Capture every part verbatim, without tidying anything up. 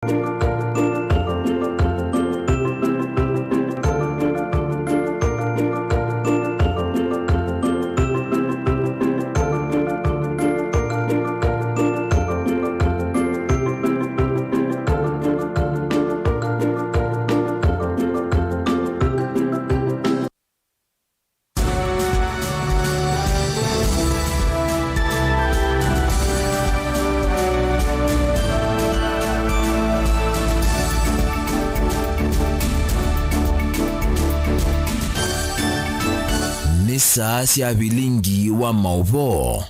Nĩ saa sya vilingi wa maũvoo.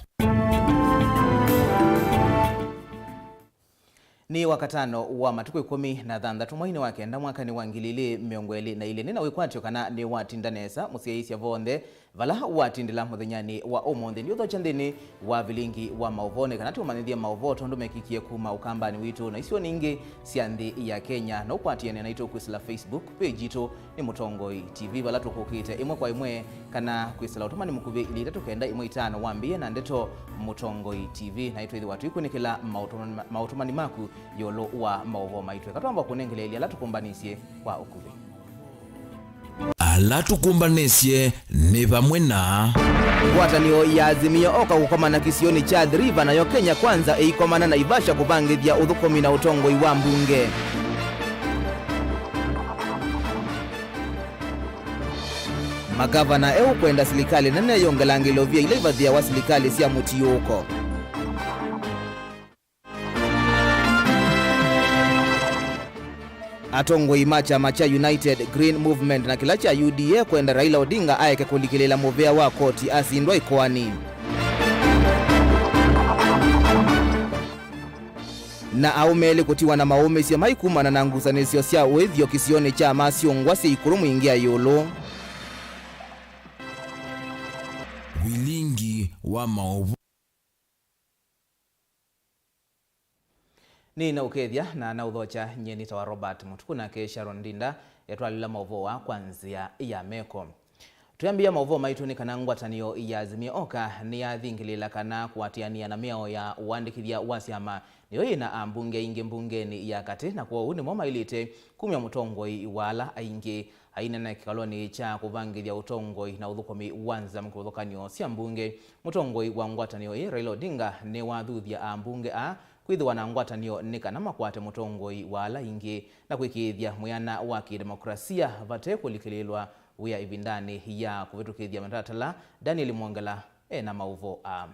Nĩ Wakatano wa matukũ ĩkũmi na thanthatũ mweinĩ wa kenda mwakanĩ wa ngili ilĩ mĩongo ĩlĩ na ilĩ. Nĩ na wĩkwatyo kana nĩwatinda nesa mũsyaĩĩsya vonthe vala watindĩla mũthenyanĩ wa ũmũnthĩ. Ndiũthokya nthĩnĩ wa vilingi wa maũvoo nĩ kana tũmanyĩthye maũvoo tondũ mekikie kuma ũkambanĩ witũ na isionĩ ingĩ sya nthĩ ya Kenya. No ũkwatĩanĩa naitũ kwĩsĩla Facebook page yitũ nĩ Mũtongoi T V, vala tũkũkĩte ĩmwe kwa ĩmwe kana kwĩsĩla ũtũmani mũkuvĩ ilĩ itatũ kenda ĩmwe itano wambĩĩe na ndeto Mũtongoi T V, naĩ twĩthĩwa tũikunĩkĩla maũtũmani, maũtũmani maku ĩũlũ wa maũvoo maitũ. Eka twamba kũnengeleelya ala tũkũmbanĩsye kwa ũkuvĩ. Ala tũkũmbanĩsye nĩ vamwe na ngwatanĩo ya Azimio oka kũkomana kĩsionĩ kya Athi River, nayo Kenya Kwanza ĩikomana Naivasha kũvangĩthya ũthũkũmi na ũtongoi wa mbunge. Magavana eũkwenda silikalĩ nene yongelangĩle ũvia ila ivathĩawa silikalĩ sya mũtiũũko. Atongoi ma kyama kya United Green Movement na kĩla kya U D A kwenda Raila Odinga aeke kũlikĩlĩĩla mũvĩa wa koti asindwa ĩkoani. Na aũme elĩ kũtiwa na maũmĩsyo mai kumana na ngusanĩsyo sya ũĩthyo kĩsionĩ kya Masyũngwa syĩ ikũlũ mwingĩa ĩũlũ. Vilingi wa maũvoo. Nĩ na ũkethya na na ũthokya, nyie nĩtawa Robert Mũtuku, nake Sharon Ndinda etwalĩla maũvoo aa kwa nzĩa ya meko. Twĩambĩĩa maũvoo maitũ nĩ kana ngwatanĩo ya Azimio Oka nĩyathingĩlĩĩla kana kũatĩanĩa na mĩao ya ũandĩkĩthya wa syama nĩyo yĩ na ambunge aingĩ mbungenĩ ya katĩ, na kwoou nĩmo maĩlĩte kumya mũtongoi wa ala aingĩ. Aineena kĩkalonĩ kya kũvangĩthya ũtongoi na ũthũkũmi wa nzama kĩvathũkany'o sya mbunge, mũtongoi wa ngwatanĩo ĩĩ, Raila Odinga, nĩwathuthya ambunge aa kwĩthĩwa na ngwatanĩo nĩ kana makwate mũtongoi wa ala aingĩ na kwĩkĩĩthya mwĩana wa kĩdemokrasia vate kũlikĩlĩĩlwa wĩa ĩvindanĩ ya kũvĩtũkĩthya mĩtalatala. Daniel Mwongela e na maũvoo aa.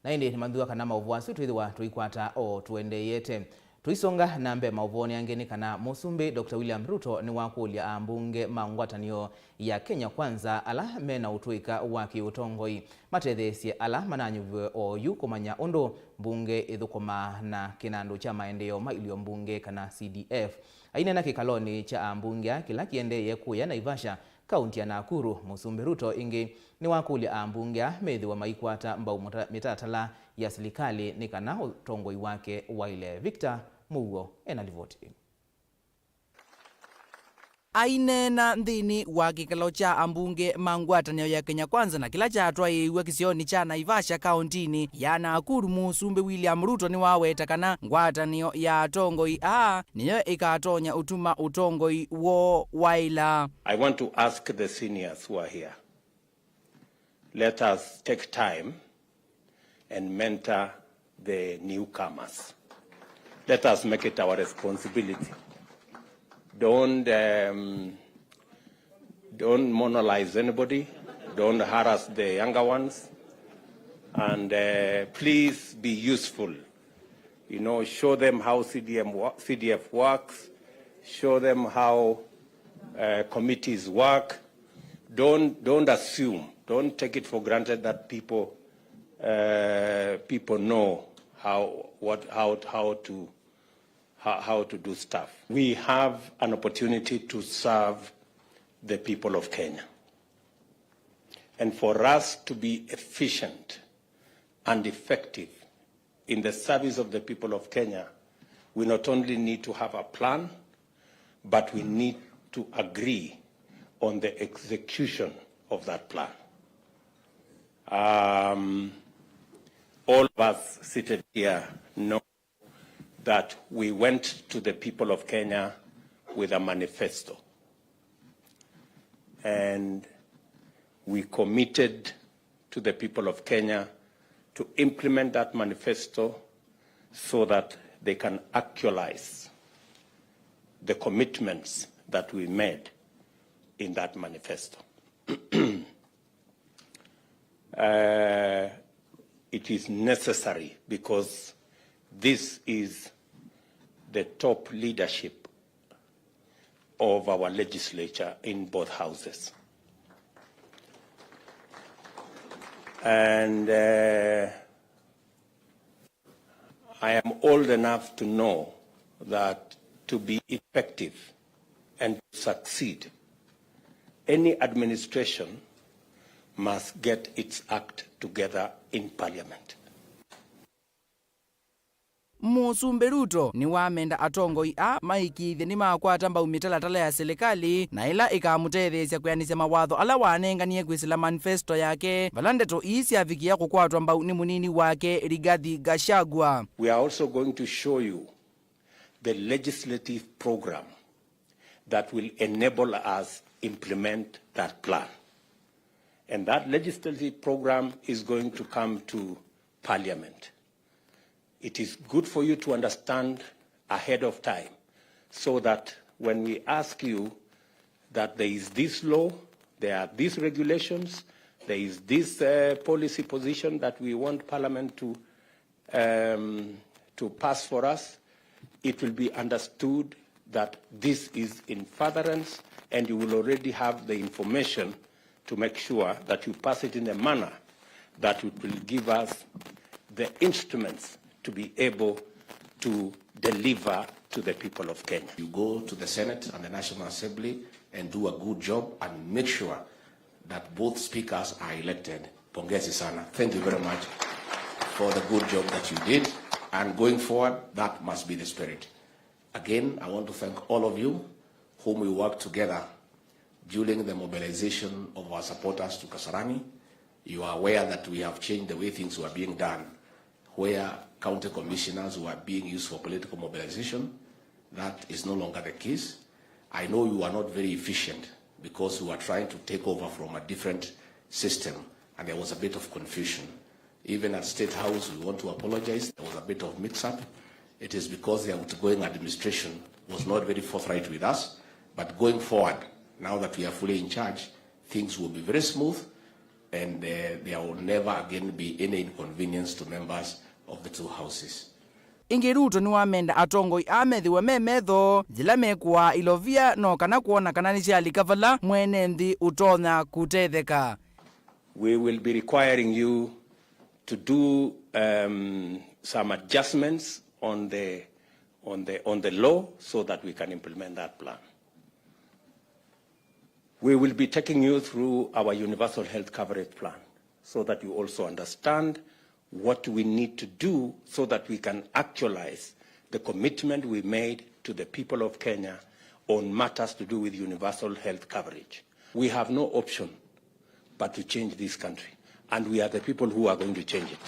Na ĩndĩ nĩmanthw'a kana maũvoo asu twĩthĩwa tũikwata o tũendeeyete. Tũisonga na mbee maũvoonĩ angĩ nĩ kana Mũsumbĩ Doctor William Ruto nĩwakũlya ambunge ma ngwatanĩo ya Kenya Kwanza ala me na ũtũĩka wa kĩũtongoi matetheesye ala mananyuviwe oyu kũmanya ũndũ mbunge ĩthũkũmaa na kĩnandũ kya maendeeo ma ilio mbunge kana C D F. Aineena kĩkalonĩ kya ambunge aa kĩla kĩendeeye kũya Naivasha, kaunti ya Nakuru, Mũsumbĩ Ruto ĩngĩ nĩwakũlya ambunge aa methĩwe maikwata mbau mũta-, mĩtalatala ya silikalĩ nĩ kana ũtongoi wake waĩle. Victor Mũuo ena livoti ĩno. Aineena nthĩnĩ wa kĩkalo kya ambunge ma ngwatanĩo ya Kenya Kwanza na kĩla kyatwaĩĩw'e kĩsionĩ kya Naivasha kauntinĩ ya Nakuru, Mũsumbĩ William Ruto nĩwaweta kana ngwatanĩo ya atongoi aa nĩyo ĩkatonya ũtuma ũtongoi woo waĩla. I want to ask the seniors who are here, let us take time and mentor the newcomers. Let us make it our responsibility. Don't, um, don't monolize anybody. Don't harass the younger ones. And, uh, please be useful. You know, show them how C D M wo-, C D F works, show them how, uh, committees work. Don't, don't assume, don't take it for granted that people, uh, people know how, what, how, how to, how, how to do stuff. We have an opportunity to serve the people of Kenya. And for us to be efficient and effective in the service of the people of Kenya, we not only need to have a plan, but we need to agree on the execution of that plan. Um, all of us seated here know that we went to the people of Kenya with a manifesto. And we committed to the people of Kenya to implement that manifesto so that they can actualize the commitments that we made in that manifesto. Uh, it is necessary because this is the top leadership of our legislature in both houses. And, uh, I am old enough to know that to be effective and to succeed, any administration must get its act together in parliament. Mũsumbĩ Ruto nĩwamenda atongoi aa maĩkĩĩthye nĩmakwata mbau mĩtalatala ya silikalĩ na ĩla ĩkamũtetheesya kwĩanĩsya mawatho ala wanenganie kwĩsĩla manifesto yake, vala ndeto ii syavikĩa kũkwatwa mbau nĩ mũnini wake Rigathi Gachagua. We are also going to show you the legislative program that will enable us implement that plan. And that legislative program is going to come to parliament. It is good for you to understand ahead of time so that when we ask you that there is this law, there are these regulations, there is this, uh, policy position that we want parliament to, um, to pass for us, it will be understood that this is in furtherance, and you will already have the information to make sure that you pass it in a manner that it will give us the instruments to be able to deliver to the people of Kenya. You go to the Senate and the National Assembly and do a good job and make sure that both speakers are elected. Pongezi sana. Thank you very much for the good job that you did. And going forward, that must be the spirit. Again, I want to thank all of you whom we worked together during the mobilization of our supporters to Kasarani. You are aware that we have changed the way things were being done, where county commissioners were being used for political mobilization. That is no longer the case. I know you are not very efficient because you are trying to take over from a different system, and there was a bit of confusion. Even at State House, we want to apologize. There was a bit of mix-up. It is because the outgoing administration was not very forthright with us. But going forward, now that we are fully in charge, things will be very smooth, and, uh, there will never again be any inconvenience to members of the two houses. Ĩngĩ, Ruto nĩwamenda atongoi aa methĩwe me metho yĩla mekũaa ilovia no kana kwona kana nĩsyalika vala mwene nthĩ ũtonya kũtetheka. We will be requiring you to do, um, some adjustments on the, on the, on the law so that we can implement that plan. We will be taking you through our universal health coverage plan so that you also understand what we need to do so that we can actualize the commitment we made to the people of Kenya on matters to do with universal health coverage. We have no option but to change this country, and we are the people who are going to change it.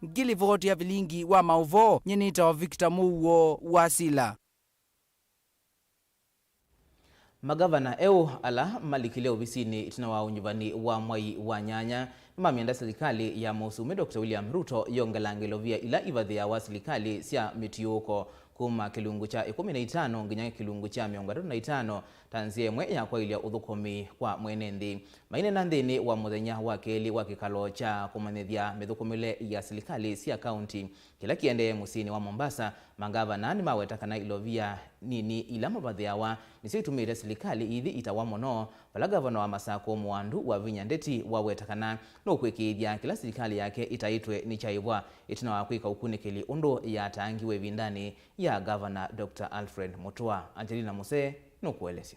Ngilivoti ya vilingi wa maũvoo, nyie nĩtawa Victor Mũuo wa Sila. Magavana eũ ala malikile ovisinĩ ĩtina wa ũnyuvani wa mwai wa nyanya nĩmamyenda silikalĩ ya Mũsumbĩ Doctor William Ruto yongelange ilovia ila ivathĩawa silikalĩ sya mĩtiũũko kuma kĩlungu kya ĩkũmi na itano nginya kĩlungu kya mĩongo ĩtatũ na itano ta nzĩa ĩmwe ya kwaĩlya ũthũkũmi kwa mwene nthĩ. Maineena nthĩnĩ wa mũthenya wa kelĩ wa kĩkalo kya kũmanyĩthya mĩthũkũmĩle ya silikalĩ sya kaunti kĩla kĩendee mũsyĩnĩ wa Mombasa, mangavana nĩmaweta kana ilovia nini ila mavathĩawa nĩsyo itumĩte silikalĩ ithi itawa mũno, vala ngavana wa Masakũ Mũwandu Wavinya Ndeti waweta kana nũkwĩkĩĩthya kĩla silikalĩ yake ĩtaĩtwe nĩkyaĩvwa ĩtina wa kwĩka ũkunĩkĩli ũndũ yataangiwe ĩvindanĩ ya ngavana Doctor Alfred Mutua. Angelina Musee nũkũelesya.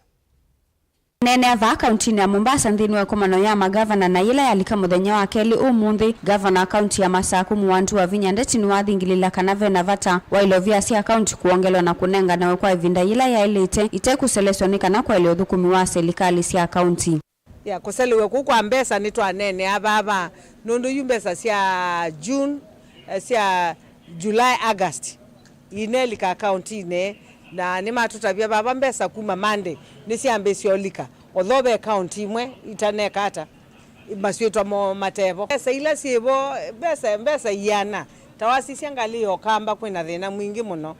Aneenea vaa kauntinĩ ya Mombasa nthĩnĩ wa ĩkomano ya magavana na yĩla yalika mũthenya wa kelĩ ũmũnthĩ, ngavana wa kaunti ya Masakũ Mũwandu Wavinya Ndeti nĩwathingilĩla kana ve na vata wa ilovia sya kaunti kwongelwa na kũnenganawe kwa ĩvinda yĩla yaĩlĩte, ite kũselesw'a nĩ kana kwaĩlya ũthũkũmi wa silikalĩ sya kaunti. Ya, kũselewa kũu kwa mbesa nĩtwaneenea vava, nũndũ yu mbesa sya June, eh, sya July, August, Inelika akauntinĩ, na nĩmatũtavya vava mbesa kuma Monday nĩsyambĩĩsye ũlika, although ve akaunti imwe itaneka ata, masyĩtwa moo matevo. Mbesa ila syĩvo, mbesa, mbesa iana, ta wasisya ngalĩ ya Ũkamba, kwĩna thĩna mwingĩ mũno,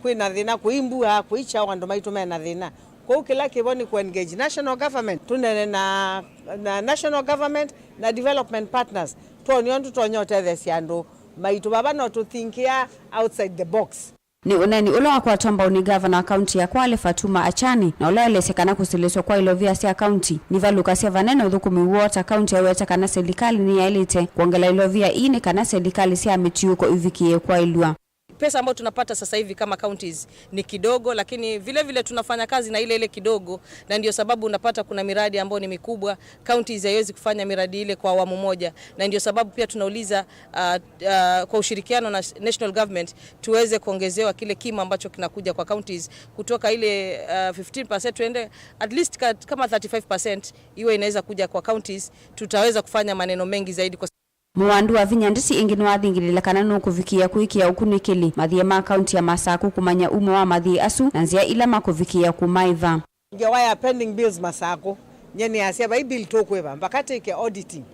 kwĩna thĩna, kũi mbua, kũi kyaũ, andũ maitũ mena thĩna. Kwoou kĩla kĩvo nĩ kũ engage national government, tũneene na, na national government na development partners, twone ũndũ tũtonya ũtetheesya andũ maitũ. Vava no tũthinkia outside the box. Nĩ ũneeni ũla wakwatwa mbau nĩ ngavana wa kaunti ya Kwale, Fatuma Achani, na ũla waelesya kana kũsilĩswa kwa ilovia sya kaunti nĩvalũkasya vanene ũthũkũmi woo ta kaunti. Aweta kana silikalĩ nĩyaĩlĩte kwongela ilovia ii nĩ kana silikalĩ sya mĩtiũko ivikĩĩe kwaĩlw'a. Pesa ambayo tunapata sasa hivi kama counties ni kidogo, lakini vile vile tunafanya kazi na ile ile kidogo, na ndio sababu unapata kuna miradi ambayo ni mikubwa, counties haiwezi kufanya miradi ile kwa awamu moja, na ndio sababu pia tunauliza, uh, uh, kwa ushirikiano na national government tuweze kuongezewa kile kima ambacho kinakuja kwa counties kutoka ile, uh, fifteen percent tuende at least ka-, kama thirty-five percent iwe inaweza kuja kwa counties, tutaweza kufanya maneno mengi zaidi kwa Mũwandu wa vinya nditi ĩngĩ nĩwathingĩlĩle kana nũkũvikĩĩa kũĩkĩĩa ũkunĩkĩli mathiĩ ma kaunti ya Masaku kũmanya umo wa mathiĩ asu na nzĩa ila makũvikĩĩa kũmaĩva. Ngewa ya pending bills Masaku, nye nĩasya vai bill tũkwĩva, mbaka twĩke auditing.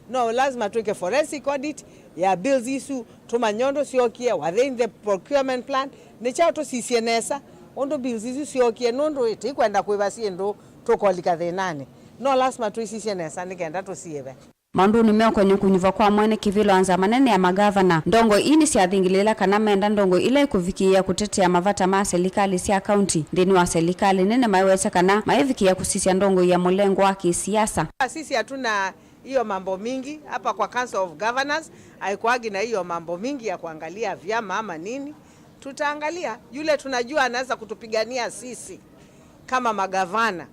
No lazima twĩke forensic audit ya bills isu, tũmanye ũndũ syookie, were they in the procurement plan, nĩ kyaũ tũsisye nesa ũndũ bills isu syookie, nũndũ tũikwenda kwĩva syĩndũ tũkolika thĩnanĩ. No lazima tũisisye nesa nĩ kenda tũsiĩve. Maũndũnĩ meũkon'ya kũnyuvwa kwa mwene kĩvĩla wa nzama nene ya magavana, ndongoi ii nĩsyathingĩlĩĩla kana menda ndongoi ila ikũvikĩĩa kũtetea mavata ma silikalĩ sya kaunti nthĩnĩ wa silikalĩ nene maiweta kana maivikĩĩa kũsisya ndongoi ya mũlengo wa kĩsiasa. Sisi hatuna hiyo mambo mingi hapa kwa Council of Governors, haikuagi na hiyo mambo mingi ya kuangalia vyama ama nini. Tutaangalia yule tunajua anaweza kutupigania sisi kama magavana,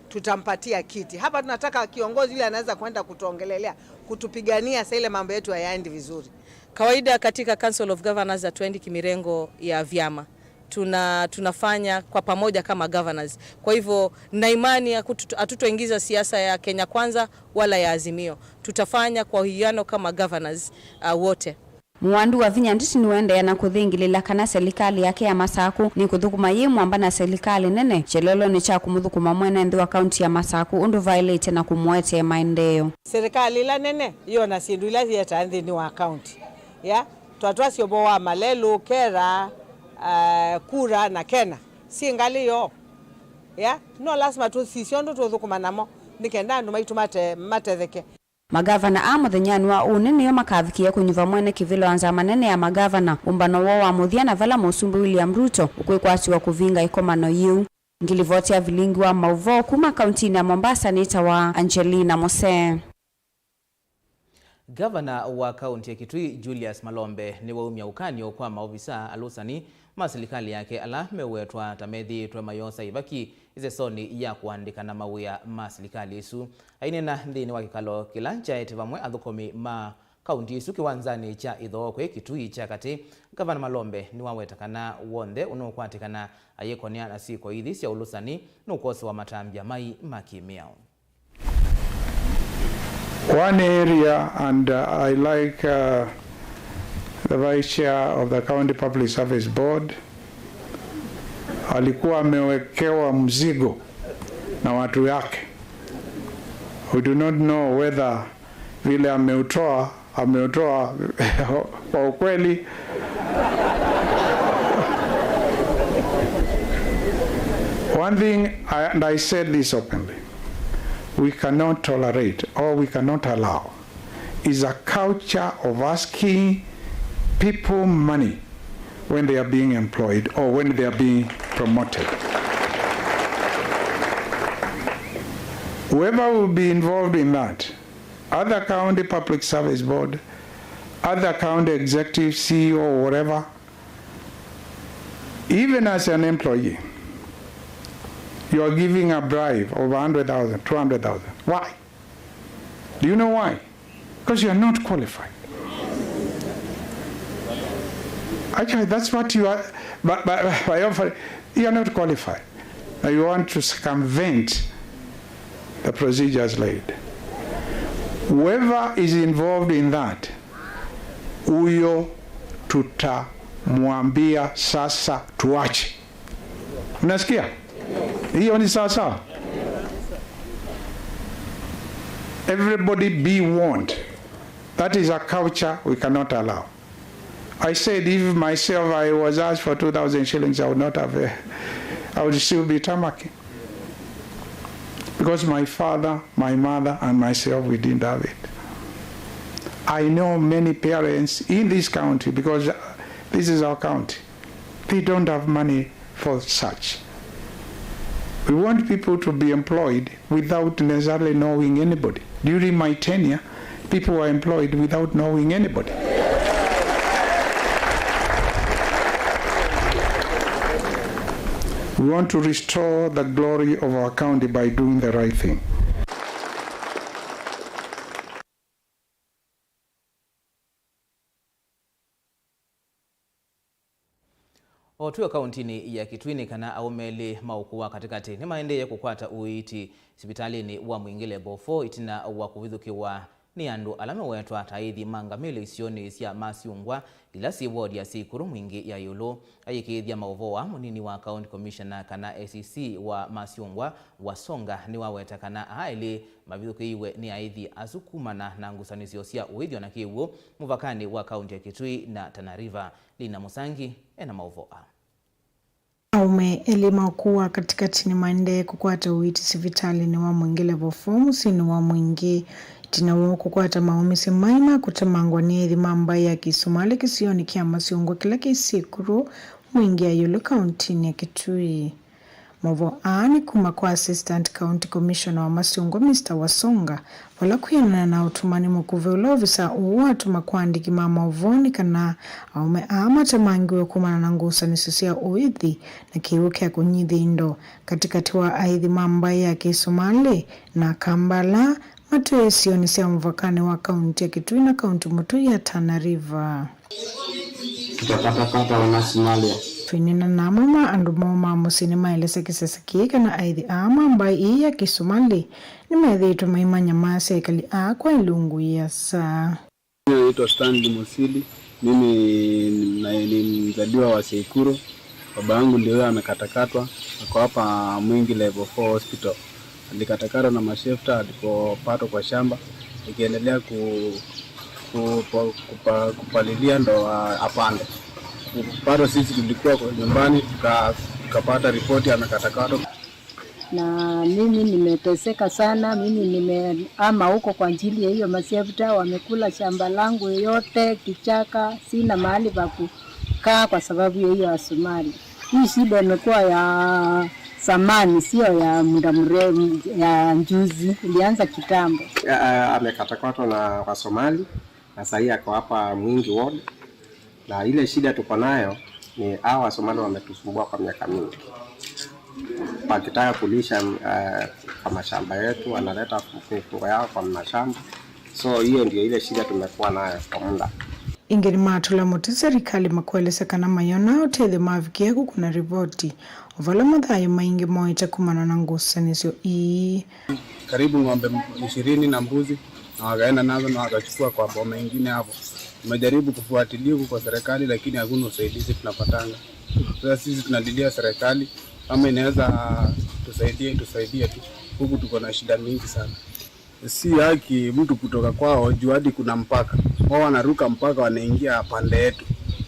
tutampatia kiti. Hapa tunataka kiongozi yule anaweza kwenda kutuongelelea, kutupigania saa ile mambo yetu hayaendi vizuri. Kawaida katika Council of Governors hatuendi kimirengo ya vyama. Tuna-, tunafanya kwa pamoja kama governors. Kwa hivyo, na imani ya kutu-, hatutoingiza siasa ya Kenya Kwanza wala ya Azimio. Tutafanya kwa uwiano kama governors, uh, wote. Mũwandu wa vinya nditi nĩũendeea na kũthingĩlĩla kana silikalĩ yake ya Masaku nĩkũthũkũma yĩ mwamba na silikalĩ nene kyelelonĩ kya kũmũthũkũma mwene nthĩ wa kaunti ya Masaku ũndũ vaĩlĩte na kũmũetee maendeeo. Silikalĩ ĩla nene yĩona syĩndũ ila yetaa nthĩnĩ wa kaunti. Ya, twatwasya ũvoo wa Malelũ, Kera, uh, Kura na Kena. Syĩ ngalĩ yoo. Ya, no lasima tũsisye ũndũ tũũthũkũma namo nĩ kenda andũ maitũ mate-, matetheke. Magavana a mũthenyanĩ wa ũnĩ nĩo makavikĩĩa kũnyuva mwene kĩvĩla wa nzama nene ya magavana ũmbano woo wa mũthya na vala Mũsumbĩ William Ruto ũkwĩkwatĩwa kũvinga ĩkomano yĩu. Ngilivoti ya vilingi wa maũvoo kuma kauntinĩ ya Mombasa nĩtawa Angelina Mose. Ngavana wa kaunti ya Kitui Julius Malombe nĩwaumya ũkany'o kwa maovisaa alũsani ma silikalĩ yake ala mewetwa ta methĩĩtwe mayosa ivaki ĩsesonĩ ya kũandĩkana mawĩa ma silikalĩ ĩsu. Aineena nthĩnĩ wa kĩkalo kĩla kyaete vamwe athũkũmi ma kaunti ĩsu kĩwanzanĩ kya Ĩthookwe Kitui kya katĩ, Ngavana Malombe nĩwaweta kana w'onthe ũnũkwatĩkana ayĩkonea na syĩko ithi sya ũlũsani nũkwosewa matambya mai ma kĩ-mĩao. One area, and, uh, I like, uh, the vice chair of the County Public Service Board, alikuwa amewekewa mzigo na watu yake. We do not know whether vile ameutoa, ameutoa kwa ukweli. One thing, I, and I said this openly, we cannot tolerate or we cannot allow is a culture of asking people money when they are being employed or when they are being promoted. Whoever will be involved in that, other county public service board, other county executive, C E O, whatever, even as an employee, you are giving a bribe of a hundred thousand, two hundred thousand. Why? Do you know why? Because you are not qualified. Actually, that's what you are, but, but, by offering, you are not qualified. Now you want to circumvent the procedures laid. Whoever is involved in that, huyo tuta Mwambia sasa tuache. Unasikia? Hiyo ni sawa sawa? Everybody be warned. That is a culture we cannot allow. I said, if myself I was asked for two thousand shillings, I would not have, uh, I would still be tarmacking. Because my father, my mother, and myself, we didn't have it. I know many parents in this country, because, uh, this is our country, they don't have money for such. We want people to be employed without necessarily knowing anybody. During my tenure, people were employed without knowing anybody. We want to restore the glory of our county by doing the right thing. O twĩ o kauntinĩ ya Kitui, nĩ kana aũme elĩ ma ũkũũ wa katĩkatĩ nĩmaendee kũkwata ũiiti sivitalĩnĩ wa Mwingĩ Level four ĩtina wa kũvithũkĩwa nĩ andũ ala mewetwa ta aithi ma ngamĩle isionĩ sya Masyungwa, ila syĩ wodi ya Syĩkũrũ Mwingĩ ya ĩũlũ. Ayĩkĩĩthya maũvoo aa, mũnini wa County Commissioner kana A C C wa Masyungwa, Wasonga, nĩwaweta kana aa elĩ mavithũkĩiwe nĩ aithi asu kumana na ngusanĩsyo sya ũithi o na kĩw'ũ mũvakanĩ wa kaunti ya Kitui na Tana River. Lina Mũsangi ena maũvoo aa. Aũme elĩ ma ũkũũ wa katĩkatĩ nĩmaendee kũkwata ũiiti sivitalĩnĩ wa Mwingĩ Level four mũsyĩnĩ wa Mwingĩ, ĩtina woo kũkwata maũmĩsye maĩ ma kũtemangwa nĩ aithi ma mbaĩ ya Kĩsumalĩ kĩsionĩ kya Masyungwa kĩla kĩ Syĩkũrũ Mwingĩ ya ĩũlũ kauntinĩ ya Kitui. Maũvoo aa nĩ kuma kwa Assistant County Commissioner wa Masyungwa, Mister Wasonga, vala kwĩanana na ũtũmani mũkuvĩ ũla ovisa ũũ watũma kwa andĩki ma maũvoo nĩ kana aũme aa matemangiwe kumana na ngusanĩsyo sya ũithi na kĩw'ũ kya kũnyithya indo katĩkatĩ wa aithi ma mbaĩ ya Kĩsumalĩ na Akamba ala matwĩe isionĩ sya mũvakanĩ wa kaunti ya Kitui na kaunti mũtũi ya Tana River. Tutakatakata wanasomalia. Twĩneena na amwe ma andũ moo ma mũsyĩ nĩmaelesya kĩsese kĩĩ kana aithi aa ma mbaĩ ii ya Kĩsumalĩ nĩmethĩĩtwe maimanya maasya ekali aa kwa ilungu ĩasa. Mimi naitwa Stanley Musili. Mimi na- ni mzaliwa wa Seikuro. Baba yangu ndio huyo amekatakatwa, ako hapa Mwingi Level four Hospital. Alikatakatwa na mashefta alipopatwa kwa shamba, ikiendelea ku, ku, ku, kupa, kupalilia ndo a- apande. Bado sisi tulikuwa kwa nyumbani, tuka- tukapata ripoti amekatakatwa. Na mimi nimeteseka sana, mimi nimehama huko kwa ajili ya hiyo mashefta, wamekula shamba langu yote, kichaka, sina mahali pa kukaa kwa sababu ya hiyo asumari. Hii shida imekuwa ya zamani, sio ya muda mrefu, ya juzi, ilianza kitambo. Ya- amekatakatwa na Wasomali na sahii ako hapa Mwingi Ward, na ile shida tuko nayo ni hawa Wasomali wametusumbua kwa miaka mingi wakitaka kulisha, eh, kwa mashamba yetu, wanaleta mifugo yao kwa mashamba. So hiyo ndio ile shida tumekuwa nayo kwa muda. Ĩngĩ nĩmatũla mũtĩ serikali makwelesya kana mayona ũtethyo mavikĩe kũkũna rivoti o vala mathayũ maingĩ moete kumana na ngusanĩsyo ii. Karibu ng'ombe ishirini na mbuzi, na wakaenda nazo na wakachukua kwa boma ingine hapo. Tumejaribu kufuatilia huku kwa serikali, lakini hakuna usaidizi tunapatanga. Sasa sisi tunalilia serikali kama inaweza tusaidie, tusaidie tu. Huku tuko na shida mingi sana. Si haki mtu kutoka kwao juu hadi kuna mpaka. Wao wanaruka mpaka, wanaingia pande yetu,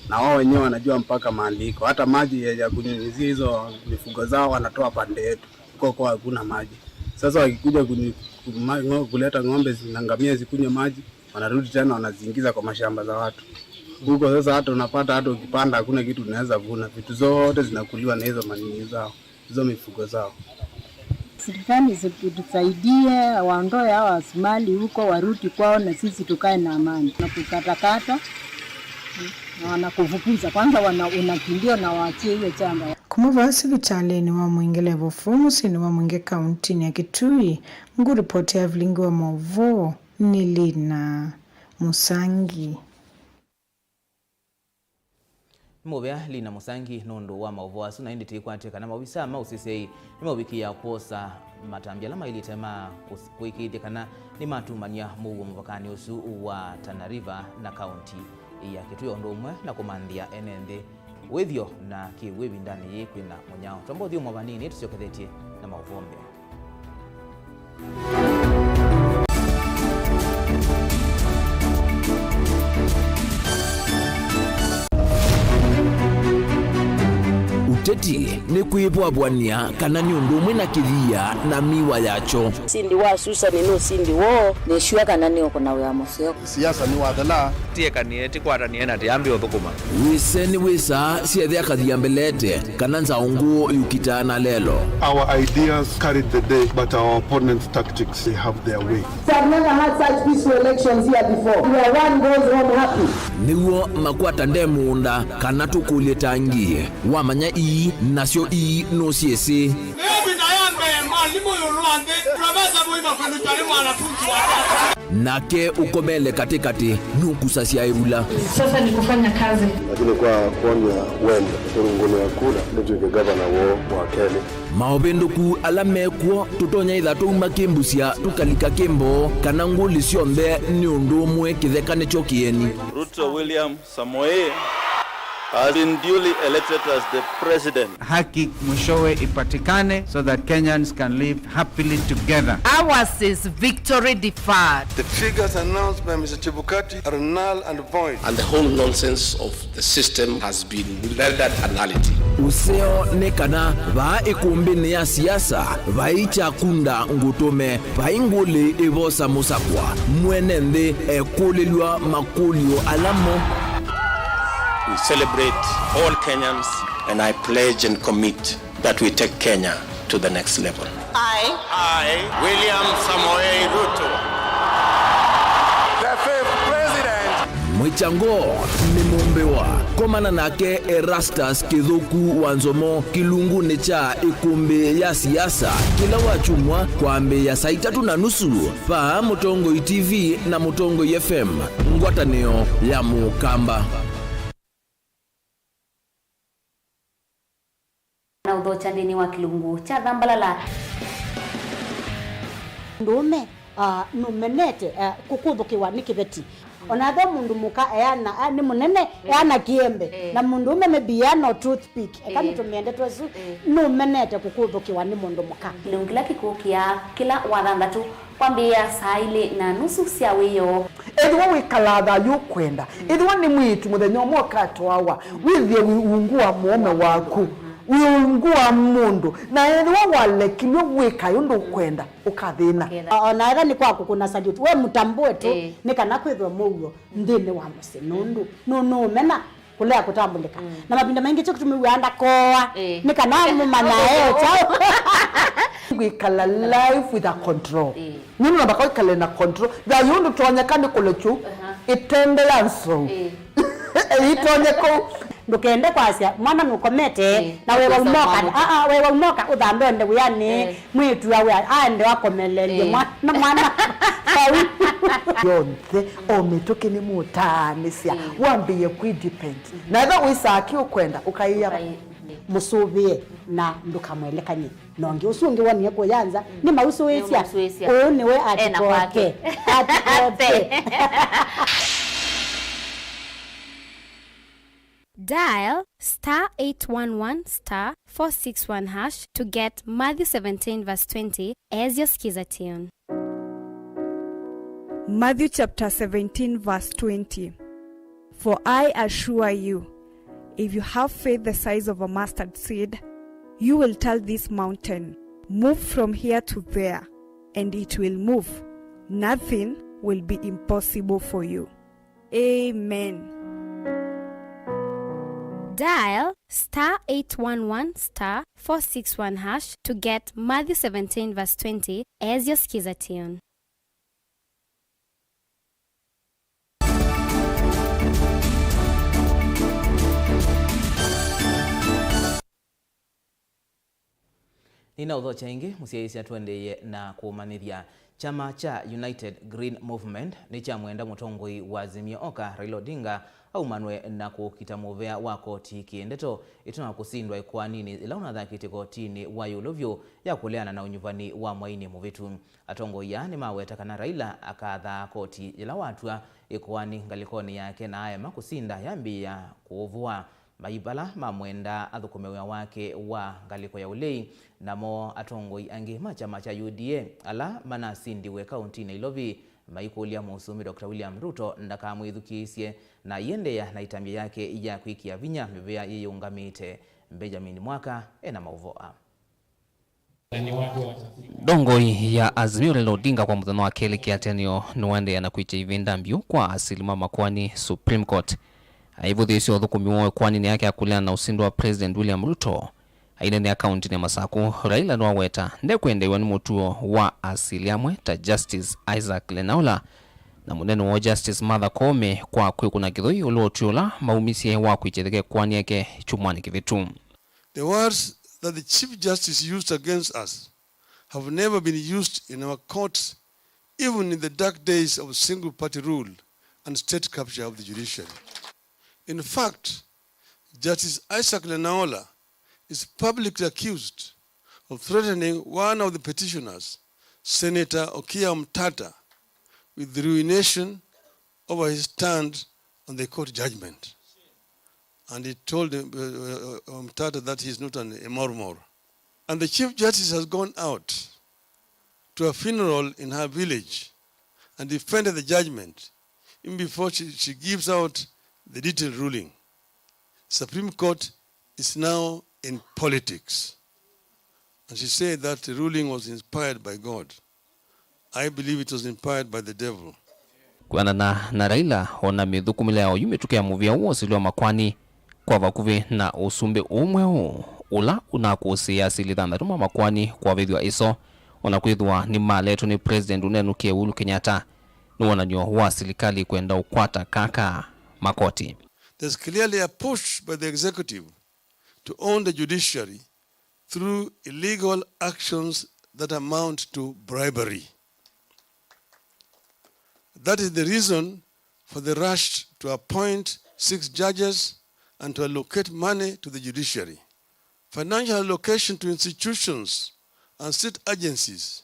na wao wenyewe wanajua mpaka mahali iko. Hata maji ya, ya kunyunyizia hizo mifugo zao wanatoa pande yetu, huko kwao hakuna maji. Sasa wakikuja kunyu- kuma- ng'o- kuleta ng'ombe zi- na ngamia zikunywe maji, wanarudi tena wanaziingiza kwa mashamba za watu huko. Sasa hata unapata, hata ukipanda, hakuna kitu unaweza vuna, vitu zote zinakuliwa na hizo manini zao, hizo mifugo zao. Serikali itusaidie, waondoe hawa Wasomali huko, warudi kwao na sisi tukae na amani. Na kukatakata na wanakufukuza kwanza, wana- unakimbia na waachie hiyo shamba. Kuma vaa sivitalĩnĩ wa Mwingĩ Level four mũsyĩnĩ wa Mwingĩ kauntinĩ ya Kitui, ngũripoti ya vilingi wa maũvoo nĩ Lina Mũsangi. Nĩ mũvea Lina Mũsangi nũndũ wa maũvoo asu, na ĩndĩ tĩkwatya kana maovisaa ma ũseseĩ nĩmaũvikĩĩa kwosa matambya ala maĩlĩte ma kũs- kũĩkĩĩthya kana nĩmatumany'a mũuo mũvakanĩ ũsu wa Tana River na kaunti ya kĩtw'ĩ o ũndũ ũmwe na kũmanthĩa ene nthĩ wĩthyo na kĩw'ũ ĩvindanĩ yĩĩ kwĩna mũnyao. Twamba ũthyũmũa vanini, tũsyokethetye na maũvoo mbee. Ũteti nĩ kwĩvwavw'ania kana nĩ ũndũ ũmwe na kĩthia na mĩwa yakyo. Ũsindi wa Susan nĩ ũsindi woo. Nĩ sure kana nĩ ũkũna wĩa mũseo. Siasa nĩ wathela. Tiekanie, tikwatanie na tiambi ũthũkũma. Wĩse nĩ wĩsaa syethe akathia mbelete, kana nzaũ ngũũ yũkitaa na lelo. Our ideas carried the day, but our opponents' tactics, they have their way. We have never had such peaceful elections here before, where one goes home happy. Nĩw'o makwata nde mũũnda, kana tũkũlye tangi. Wamanya ii, nasyo ii nũsyĩsĩ. Ĩvinda ya mbee, mwalimũ ĩũlũ wa nthĩ, Profesa Mũima Kũlũtwa nĩ mwanafunzi wa tata. Nake ũkomele katĩkatĩ nũkusasya ĩvula. Sasa ni kufanya kazi. Lakini kwa kuonya wendo, kũrũngũnĩa kura, nĩtw'ĩke gavana woo wa kelĩ. Maũvĩndũku ala mekw'o, tũtonya ĩtha twauma kĩmbusya, tũkalika kĩmboo, kana ngũlĩ syonthe nĩ ũndũ ũmwe kĩtheka nĩkyo kĩeni. Ruto William Samoei has been duly elected as the president. Haki mwishowe ipatikane so that Kenyans can live happily together. Ours is victory deferred. The figures announced by Mister Chebukati are null and void. And the whole nonsense of the system has been rendered a nullity. Ũseo nĩ kana vaa ĩkũmbĩnĩ ya siasa vai kyakunda ngũtũme. Vai ngũlĩ ĩvosa mũsakwa, mwene nthĩ ekũlĩlw'a makũlyo ala mo. We celebrate all Kenyans and I pledge and commit that we take Kenya to the next level. I, I, William Samoei Ruto, the fifth president. Mwĩkyango nĩ mũmbĩwa. Komana nake Erastus Kĩthũku wa Nzomo kĩlungunĩ kya ĩkũmbĩ ya siasa kĩla wakyumwa kwambĩĩa saa itatũ na nusu vaa Mũtongoi T V na Mũtongoi F M, ngwatanĩo ya Mũkamba. Na ũthokya nthĩnĩ wa kĩlungu kya Thambalala. Mũndũũme, ah, nũmenete, ah, kũkũthũkĩwa nĩ kĩveti. Ona ethĩwa mũndũ mũka eana, ah, nĩ mũnene, eh, eana kĩembe, eh, na mũndũũme maybe eana o toothpick, eka, eh, nĩtũmĩe ndeto ĩsu, eh, nũmenete kũkũthũkĩwa nĩ mũndũ mũka. Kĩlungu kĩla kĩkũkĩa kĩla wathanthatũ kwambĩĩa saa ilĩ na nusu sya wĩoo. Ethĩwa wĩkalaa thayũ ũkwenda, ethĩwa nĩ mwĩĩtu mũthenya ũmwe ũkatwawa, wĩthĩe wĩ ungu wa mũũme waku, wĩ ungu wa mũndũ, na ethĩwa walekilw'e wĩkae ũndũ ũkwenda, ũkathĩna. Ũkethĩa. O-, ona ethĩwa nĩ kwa kũkũna salute, we mũtambũe tu, ĩĩ, nĩ kana kwĩthwe mũuo nthĩnĩ wa mũsyĩ, nũndũ nũ-, nũũmena kũlea kũtambũlĩka. Mm. Na mavinda maingĩ kyo kĩtumi wĩaa ndakooa, ĩĩ, nĩ kana mũmanya e kyaũ. Kwĩkala life with a control. Ĩĩ. Nũndũ namba kwĩkale na control. Thayũ ndũtonyeka nĩ kũlekyu, aha, ĩtende ya nzou. Ĩĩ. Ĩitonye kũu. Ndũkende kwasya mwana nũkomete, ĩĩ, na we waumoka. Aa, we waumoka ũthambe ũende wĩanĩ. Ĩĩ. Mwĩĩtu awe aende akomelelye, ĩĩ, mwana, mwana vau. Yonthe, o mĩtũkĩ nĩmũtaanĩsya, ĩĩ, wambĩĩe kwĩdepend. Mhm. Na ethĩwa wĩsaa kĩ ũkwenda, ũkaĩa. Ũkaĩ-, ĩĩ. Mũsũvĩe na ndũkamwelekany'e na ũngĩ. Ũsu ũngĩ wonie kũya nza, mm, nĩmausũĩsya. Nĩmausũĩsya. Ũũ nĩwe. Ena atikote kwake. Atikote. Dial star eight one one star four six one hash to get Matthew seventeen verse twenty as your skiza tune. Matthew chapter seventeen verse twenty. For I assure you, if you have faith the size of a mustard seed, you will tell this mountain, "Move from here to there," and it will move. Nothing will be impossible for you. Amen. Dial star eight one one star four six one hash to get Matthew seventeen verse twenty as your skiza tune. Nĩnaũthokya ĩngĩ, mũsyaĩĩsya, tũendeeye na kũmanyĩthya. Kyama kya United Green Movement nĩkyamwenda mũtongoi wa Azimio Oka, Raila Odinga, aumanwe na kũkita mũvea wa koti kĩ-ndeto ĩtina wa kũsindwa ĩkoaninĩ yĩla ũnathakĩtye kotinĩ wa ĩũlũ vyũ ya kũleana na ũnyuvani wa mwainĩ mũvĩtu. Atongoi aa nĩmaweta kana Raila akathaa koti yĩla watw'a ĩkoani ngalĩkonĩ yake na aema kũsinda yambĩĩa kũũvũa. Mai vala mamwendaa athũkũme wĩa wake wa ngalĩko ya ũlei, namo atongoi angĩ ma kyama kya U D A ala manasindiwe kaũntinĩ ya Nairobi maikũlya Mũsumbĩ Doctor William Ruto ndakamwĩthukĩĩsye na aiendeea na ĩtambya yake ya kwĩkĩa vinya mĩvea yĩyĩũngamĩte. Benjamin Mwaka ena maũvoo aa. Ndongoi ya Azimio Raila Odinga kwa mũthenya wa kelĩ kĩatĩanĩo nĩwaendeea na kwĩkya ĩvinda mbyũ kwa asili ma makoani Supreme Court. Aivũthĩĩsya ũthũkũmi woo ĩkoaninĩ yake ya kũleana na ũsindi wa President William Ruto, aineenea kaũntinĩ ya Masaku, Raila nĩwaweta ndekwendeew'a nĩ mũtuo wa asili amwe ta Justice Isaac Lenaola na mũnene woo Justice Martha Koome kwa kwĩkũna kĩthũi ĩũlũ wa ũtwi ũla maumisye wa kwĩkya ĩtheka ĩkoani yake kyumwanĩ kĩvĩtu. The words that the Chief Justice used against us have never been used in our courts, even in the dark days of single party rule and state capture of the judiciary. In fact, Justice Isaac Lenaola is publicly accused of threatening one of the petitioners, Senator Okiya Omtata, with ruination over his stand on the court judgment. And he told him, uh, uh, uh, Omtata that he is not an Emormor. And the Chief Justice has gone out to a funeral in her village and defended the judgment even before she, she gives out the detailed ruling. Supreme Court is now in politics. And she said that the ruling was inspired by God. I believe it was inspired by the devil. Kwĩanana na Raila, o na mĩthũkũmĩle ya oyu mĩtũkĩ ya mũvĩa ũũ wa ũsili wa makoani kwa vakuvĩ na ũsumbĩ ũũ mweũ, ũla ũnakũsĩĩa asili thanthatũ ma makoani kũavĩthw'a ĩso, o na kwĩthĩwa nĩmaletwe nĩ President ũnenũkĩe Uhuru Kenyatta, nĩ wonany'o wa silikalĩ kwenda ũkwata kaka makoti. There's clearly a push by the executive to own the judiciary through illegal actions that amount to bribery. That is the reason for the rush to appoint six judges and to allocate money to the judiciary. Financial allocation to institutions and state agencies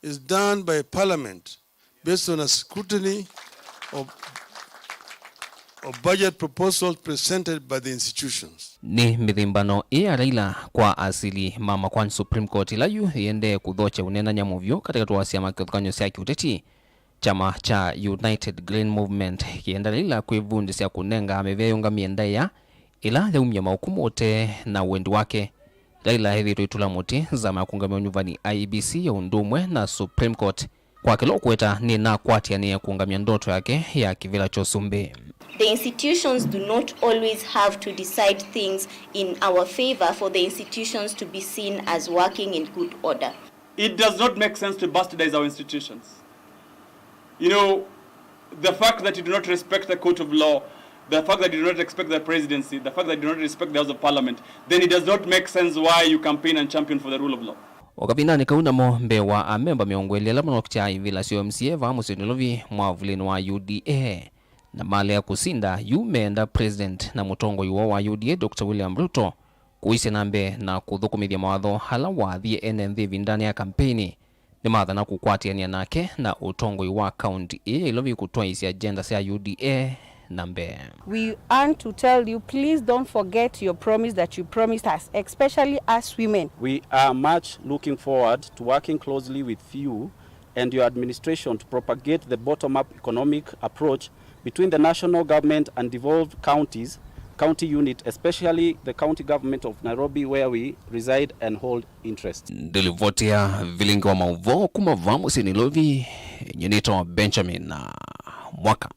is done by Parliament based on a scrutiny of, of budget proposals presented by the institutions. Nĩ mĩthĩmbano ĩ ya Raila kwa asili ma makoani Supreme Court ĩla yu yĩendee kũthokya ũneenany'a mũvyũ katĩkatĩ wa syama kĩvathũkany'o sya kĩũteti, kyama kya United Green Movement kĩenda Raila kwĩvundĩsya kũnenga mĩvĩa yĩũngamĩe ndaĩa ĩla yaumya maũkũmũ ũtee na wendi wake. Raila ethĩĩtwe ĩtũla mũtĩ nzama ya kũũngamĩa ũnyuvani I E B C ya ũndũ ũmwe na Supreme Court kwa kĩla ũkũweta nĩnakwatĩanĩe kũũngamya ndoto yake ya kĩvĩla kya ũsumbĩ. The institutions do not always have to decide things in our favor for the institutions to be seen as working in good order. It does not make sense to bastardize our institutions. You know, the fact that you do not respect the court of law, the fact that you do not respect the presidency, the fact that you do not respect the House of Parliament, then it does not make sense why you campaign and champion for the rule of law. O kavindanĩ kau namo, mbee wa amemba mĩongo ĩlĩ ala manokya ivĩla sya M C A vaa mũsyĩ Nairobi mwavulĩnĩ wa U D A na malea kũsinda, yu meenda President na mũtongoi woo wa U D A, Doctor William Ruto, kũisye na mbee na kũthũkũmĩthya mawatho ala waathie ene nthĩ ĩvindanĩ ya kampeini. Nĩmathana kũkwatĩanĩa nake na ũtongoi wa kaunti ĩĩ ya Nairobi kũtwaĩĩsya agenda sya U D A na mbee. We want to tell you, please don't forget your promise that you promised us, especially us women. We are much looking forward to working closely with you and your administration to propagate the bottom-up economic approach between the national government and devolved counties, county unit, especially the county government of Nairobi, where we reside and hold interest. Ndĩlivoti ya vilingi wa maũvoo kuma vaa mũsyĩ Nairovi, nyie nĩtawa Benjamin Mwaka.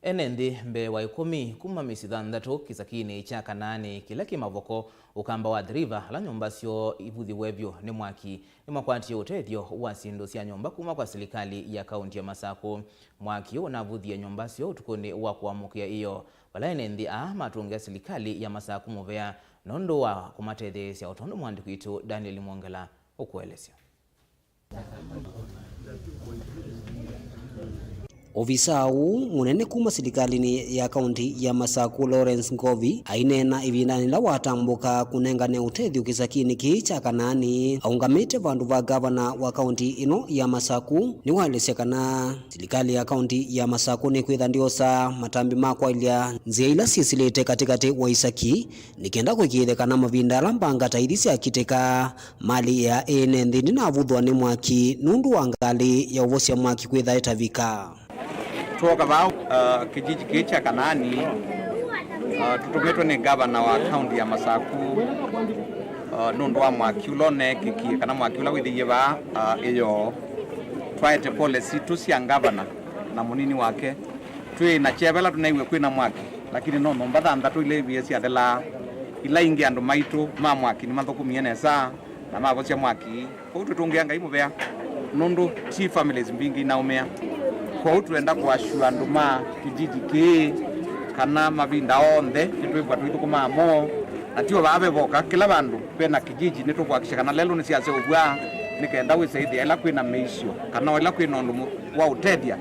Ene nthĩ mbee wa ĩkũmi kuma mĩsyĩ thanthatũ kĩsakinĩ kya Kanaani kĩla kĩ Mavoko, ũkamba wa Athi River, ala nyũmba syoo ivuthiwe vyũ nĩ mwaki, nĩmakwatie ũtethyo wa syĩndũ sya nyũmba kuma kwa silikalĩ ya kaunti ya Masaku. Mwaki ũũ ũnavuthie nyũmba syoo ũtukũnĩ wa kũamũkĩa ĩyoo, vala ene nthĩ aa matũngĩa silikalĩ ya Masaku mũvea nũndũ wa kũmatetheesya, o tondũ mũandĩki witũ Daniel Mwongela ũkũelesya. Ovisaa ũũ mũnene kuma silikalĩnĩ ya kaunti ya Masaku, Lawrence Ngovi, aineena ĩvindanĩ yĩla watambũka kũnengane ũtethyo kĩsakinĩ kĩĩ kya Kanaani aũngamĩte vandũ va ngavana wa kaunti ĩno ya Masaku, nĩwaelesya kana silikalĩ ya kaunti ya Masaku nĩkwĩtha ndyosa matambĩ ma kwaĩlya nzĩa ila syĩsĩlĩte katĩkatĩ wa isaki, nĩ kenda kũĩkĩĩthya kana mavinda ala mbanga ta ithi syakitĩka, malĩ ya ene nthĩ ndĩnavũthwa nĩ mwaki nũndũ wa ngalĩ ya ũvosya mwaki kwĩtha ĩtavika. Twoka vau, uh, kijiji kĩĩ kya Kanaani, uh, tũtũmĩtwe nĩ ngavana wa kaunti ya Masaku, uh, nũndũ wa mwaki ũla ũneekĩkie, kana mwaki ũla wĩthĩie vaa, uh, ĩyoo. Twaete pole sitũ sya ngavana na mũnini wake. Twĩ na kyeva ĩla tũneewie kwĩ na mwaki, lakini no nyũmba thanthatũ ila ivie syathelaa. Ila ingĩ andũ maitũ ma mwaki nĩmathũkũmie nesa na mavosya mwaki. Kwoou twĩtũngĩa Ngai mũvea, nũndũ ti families mbingĩ inaũmĩa. Kwoou twenda kũasyũa andũ ma kijiji kĩĩ kana mavinda onthe nĩtwĩvwa tũithũkũmaa moo, na ti o vaa ve voka, kĩla vandũ ve na kijiji nĩtũkũhakikisha kana lelũ nĩsyaseũvw'a, nĩ kenda wĩse ĩthĩa ĩla kwĩ na mĩisyo kana o ĩla kwĩ na ũndũ mũ-, wa ũtethya,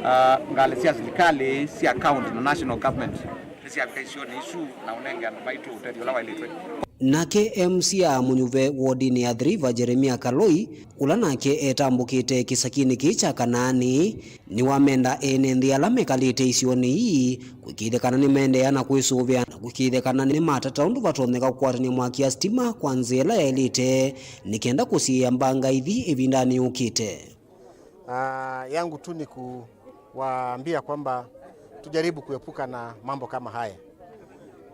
ah, ngalĩ sya silikalĩ sya county na national government nĩsyavika isionĩ isu na ũnenge andũ maitũ ũtethyo ũla waĩlĩtwe. Nake M C A mũnyuve wodinĩ ya Athi River, Jeremia Kaloi, ũla nake etambũkĩte kĩsakinĩ kĩĩ kya Kanaani, nĩwamenda ene nthĩ ala mekalĩte isionĩ ii kũĩkĩĩthya kana nĩmaendeea na kwĩsũvĩa na kũĩkĩĩthya kana nĩmatata ũndũ vatonyeka kũkwatany'a mwaki ya sitima kwa nzĩa ĩla yaĩlĩte nĩ kenda kũsiĩĩa mbanga ithi ĩvindanĩ yũkĩte. Ah, yangu tu ni kuwaambia kwamba tujaribu kuepuka na mambo kama haya.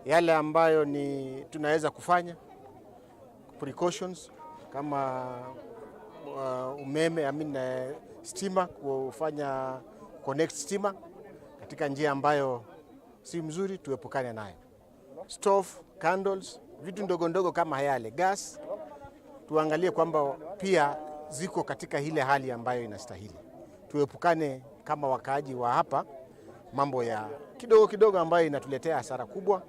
Yale ambayo ni tunaweza kufanya, precautions kama, uh, umeme, I mean, eh, stima, kufanya connect stima katika njia ambayo si mzuri, tuepukane nayo. Stove, candles, vitu ndogo ndogo kama yale, gas, tuangalie kwamba pia ziko katika ile hali ambayo inastahili. Tuepukane kama wakaaji wa hapa mambo ya kidogo kidogo ambayo inatuletea hasara kubwa.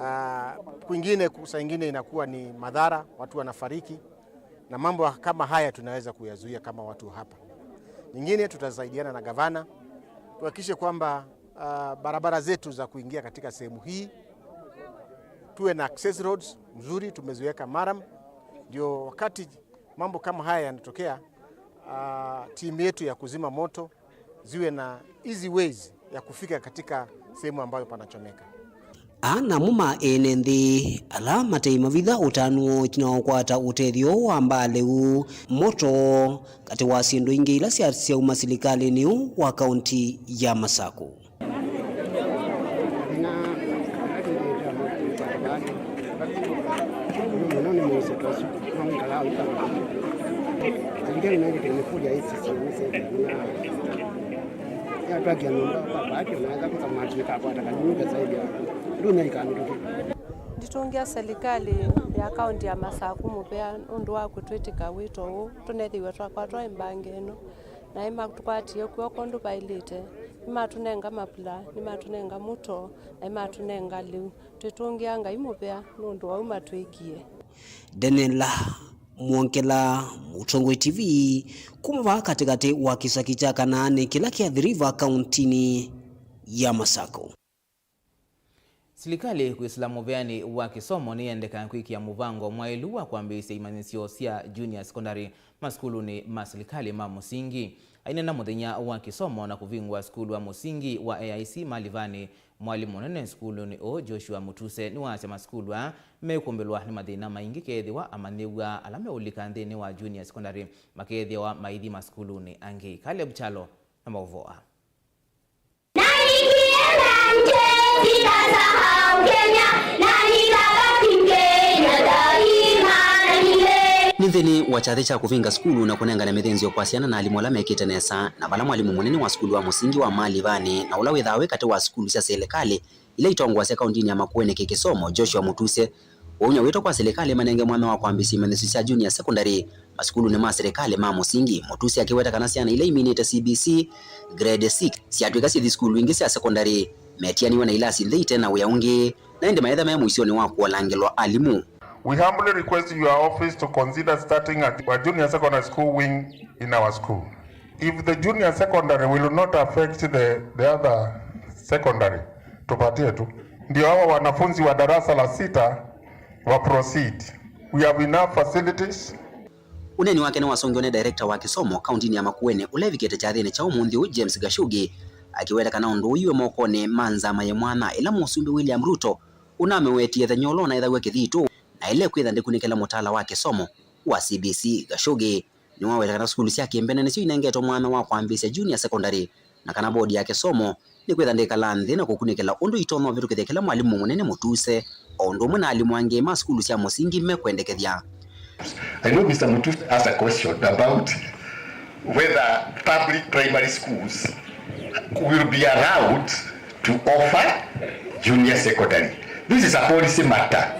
Ah, kwingine ku-, saa ingine inakuwa ni madhara, watu wanafariki, na mambo kama haya tunaweza kuyazuia kama watu wa hapa. Nyingine, tutasaidiana na gavana, tuhakikishe kwamba, ah, barabara zetu za kuingia katika sehemu hii, tuwe na access roads mzuri, tumeziweka maram, ndio wakati mambo kama haya yanatokea, ah, timu yetu ya kuzima moto ziwe na easy ways ya kufika katika sehemu ambayo panachomeka. Aa namo ma ene nthĩ ala matei mavitha ũtanu woo ĩtina wa kũkwata ũtethyo wa mbaa lĩu, moto katĩ wa syĩndũ ingĩ ila syasyauma silikalĩnĩ ũũ wa kaunti ya Masaku. Yatwakia nyũmba kwa bahati, unaweza kuta mwaki ikakwata kanyũmba zaidi ya dunia ikamiliki. Nditũngĩa silikalĩ ya kaunti ya Masaku mũvea nũndũ wa kũtwĩtĩka wĩto ũũ, tũnethĩiwe twakwatwa ĩ mbanga ĩno, na nĩmatũkwatie kw'oko ũndũ vaĩlĩte, nĩmatũnenga mapula, nĩmatũnenga mũto, na nĩmatũnenga lĩu. Twĩtũngĩa Ngai mũvea nũndũ wa ũu matwĩkie. Daniela Mwongela, Mũtongoi T V, kuma vaa katĩkatĩ wa kĩsaki kya Kanaani kĩla kĩ Athi River kauntinĩ ya Masaku. Silikalĩ kwĩsĩla mũveanĩ wa kĩsomo nĩyendeka kwĩkĩa mũvango mwaĩlu wa kwambĩĩsya imanyĩsyo sya junior secondary masukulunĩ ma silikalĩ ma mũsingi. Aineena mũthenya wa kĩsomo na kũvingũa sukulu wa mũsingi wa A I C Malivani, mwalimũ mũnene sukulunĩ ũũ, Joshua Mutuse, nĩwasya masukulu aa mekũmbĩlwa nĩ mathĩna maingĩ kethĩwa amanyĩw'a ala meũlika nthĩnĩ wa junior secondary makethĩawa maithi masukulunĩ angĩ. Caleb Kyalo na maũvoo aa. Na nikienda nje, sitasahau Kenya, na nitabaki Mkenya daima na milele. Nĩ nthĩnĩ wa kyathĩ kya kũvinga sukulu na kũnengane mĩthĩnzĩo kwa syana na alimũ ala mekĩte nesa, na vala mwalimũ mũnene wa sukulu wa mũsingi wa Malivani na ũla wĩthaa wĩ katĩ wa sukulu sya silikalĩ ila itongoasya kauntinĩ ya Makueni kĩ kĩsomo, Joshua Mutuse, waumya wĩto kwa silikalĩ manenge mwanya wa kwambĩĩsya imanyĩsyo sya junior secondary masukulunĩ ma silikalĩ ma mũsingi, Mutuse akĩweta kana syana ila iminĩte C B C grade six syatw'ĩka syĩthi sukulu ingĩ sya sekondalĩ, metianĩw'e na ilasi nthei ite na wĩa ũngĩ, na ĩndĩ mayĩtha me mũisyonĩ wa kũolangĩlwa alimũ. We humbly request your office to consider starting a, a junior secondary school wing in our school. If the junior secondary will not affect the, the other secondary, tupatie tu. Ndio hawa wanafunzi wa darasa la sita wa proceed. We have enough facilities. Ũneeni wake nĩwasũngĩwe nĩ director wa kĩsomo kauntinĩ ya Makueni, ũla evikĩte kyathĩnĩ kya ũmũnthĩ ũũ, James Gashugi, akĩweta kana ũndũ ũũ wĩ mokonĩ ma nzama ya mwana ĩla Mũsumbĩ William Ruto ũnamĩwetie ĩthenya ũla ũnaĩthaw'a Kĩthitũ, na ĩla ĩkwĩtha ndĩkunĩkĩla mũtaala wa kĩsomo wa C B C. Gashugi nĩwaweta kana sukulu sya kĩmbene nĩsyo inengetwe mwanya wa kwambĩĩsya junior secondary, na kana bodi ya kĩsomo nĩkwĩtha ndĩkalaa nthĩ na kũkunĩkĩla ũndũ itonya ũvĩtũkĩthya kĩla mwalimũ mũnene Mutuse, o ũndũ ũmwe na alimũ angĩ ma sukulu sya mũsingi mekwendekethya. I know Mister Mutuse asked a question about whether public primary schools will be allowed to offer junior secondary. This is a policy matter.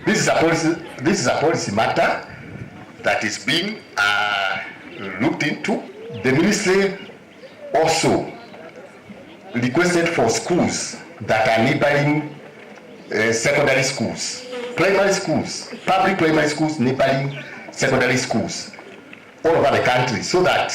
This is a policy, this is a policy matter that is being, uh, looked into. The ministry also requested for schools that are neighboring, uh, secondary schools, primary schools, public primary schools neighboring secondary schools all over the country, so that